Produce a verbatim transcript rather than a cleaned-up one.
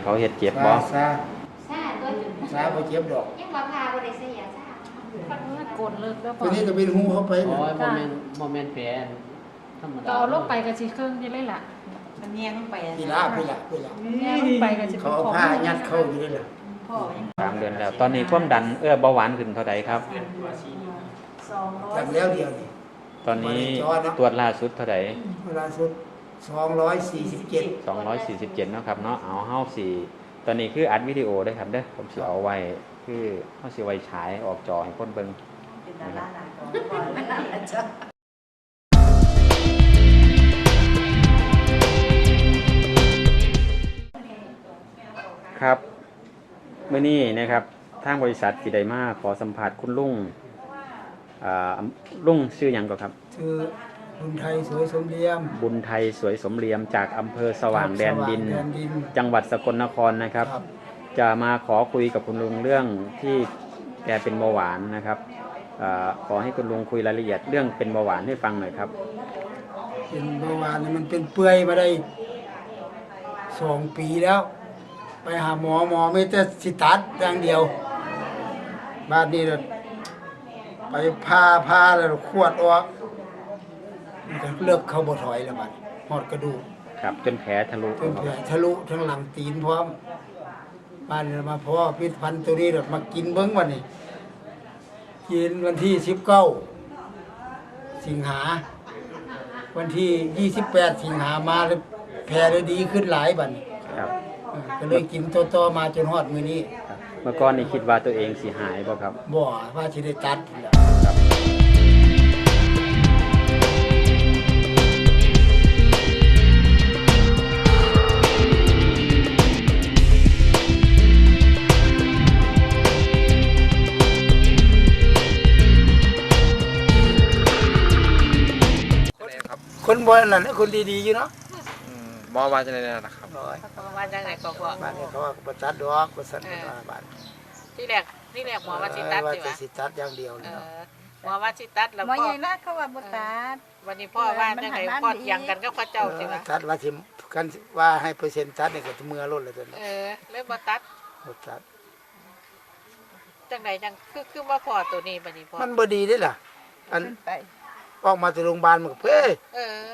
เขาเฮ็ดเจ็บบ่ ซาซาบ่เจ็บดอก ยังว่าพาบ่ได้ใส่ยาซ่า โอ้ยโกนเลิกแล้ว ตัวนี้ก็เป็นหูเข้าไป โอ้ยบ่แม่นบ่แม่นแผลธรรมดา ก็เอาลงไปก็สิเครื่องอยู่เลยล่ะ มันแยงลงไปอะ พี่ละพี่ละพี่ละ แยงลงไปก็สิ เขาเอาผ้ายัดเข้าอยู่เลยล่ะ พ่อยัง สามเดือนแล้ว ตอนนี้ความดันเออเบาหวานขึ้นเท่าใดครับ สองร้อย อย่างแล้วเดียวนี่ ตอนนี้ บ่ได้จอดเนาะ ตรวจล่าสุดเท่าใด เวลาสุดสองร้อยสี่สิบเจ็ด สองร้อยสี่สิบเจ็ดเนาะครับเนาะ เอาเฮาสิตอนนี้คืออัดวิดีโอเด้อครับเด้อ ผมสิเอาไว้ คือเฮาสิไว้ฉายออกจอให้คนเบิ่ง เป็นดาราหนังของพ่อเลยนะ ครับ มื้อนี้นะครับ ทางบริษัทสิได้มาขอสัมภาษณ์คุณลุง อ่า ลุงชื่อหยังก่อนครับ ชื่อบุญไทยสวยสมเรียม บุญไทยสวยสมเรียมจากอำเภอสว่างแดนดิน สว่างแดนดิน จังหวัดสกลนครนะครับ ครับ จะมาขอคุยกับคุณลุงเรื่องที่แกเป็นเบาหวานนะครับ อ่า ขอให้คุณลุงคุยรายละเอียดเรื่องเป็นเบาหวานให้ฟังหน่อยครับ เป็นเบาหวานนี่มันเป็นเปื่อยมาได้สองปีแล้ว ไปหาหมอหมอมีแต่สิตัดอย่างเดียว บาดนี้ไปผ่าผ่าแล้วขวดออก มันก็เลิกเข้าบ่ถอยแล้วบาดนี้ฮอดกระดูก ครับ จนแผลทะลุ เป็นแผลทะลุทั้งหลังตีนพร้อม บาดนี้มาพ้อผลิตภัณฑ์ตัวนี้แล้วมากินเบิ่งบาดนี้ กินวันที่สิบเก้าสิงหา วันที่ยี่สิบแปดสิงหามาแล้วแผลเลยดีขึ้นหลายบาดนี้ ครับ เออก็เลยกินต่อๆมาจนฮอดมื้อนี้ ครับ เมื่อก่อนนี่คิดว่าตัวเองสิหายบ่ครับ บ่ว่าสิได้ตัด ครับ คนบ่นั่นนะคนดีๆอยู่เนาะ อืมหมอว่าจังได๋นะครับ โอ้ย ว่าจังได๋ก็พ่อ บ้านนี้เขาว่าบ่ตัดดอกบ่ซั่น เออ ว่าบ้าน ที่แรกที่แรกหมอว่าสิตัด เออว่า สิ จะ วะ สิตัดอย่างเดียว เอ นี่เนาะ อหมอว่าสิตัดแล้ว หมอ พ่อ ใหญ่นักเขาว่าบ่ตัด วันนี้พ่อว่าจังได๋ มันหันหลัง พ่อเถียงกันกับเขาเจ้าสิวะ เออตัดว่าสิกันว่าให้เปอร์เซ็นต์ตัดนี่ก็เมื่อล้นแล้วซั่น เออเลยบ่ตัด บ่ตัด จังได๋จังคือคือว่าพ่อตัวนี้บัดนี้พ่อ มันบ่ดีเด้ล่ะ อัน ขึ้นไป ออกมาจากโรงพยาบาลมันก็เพ้ย เออ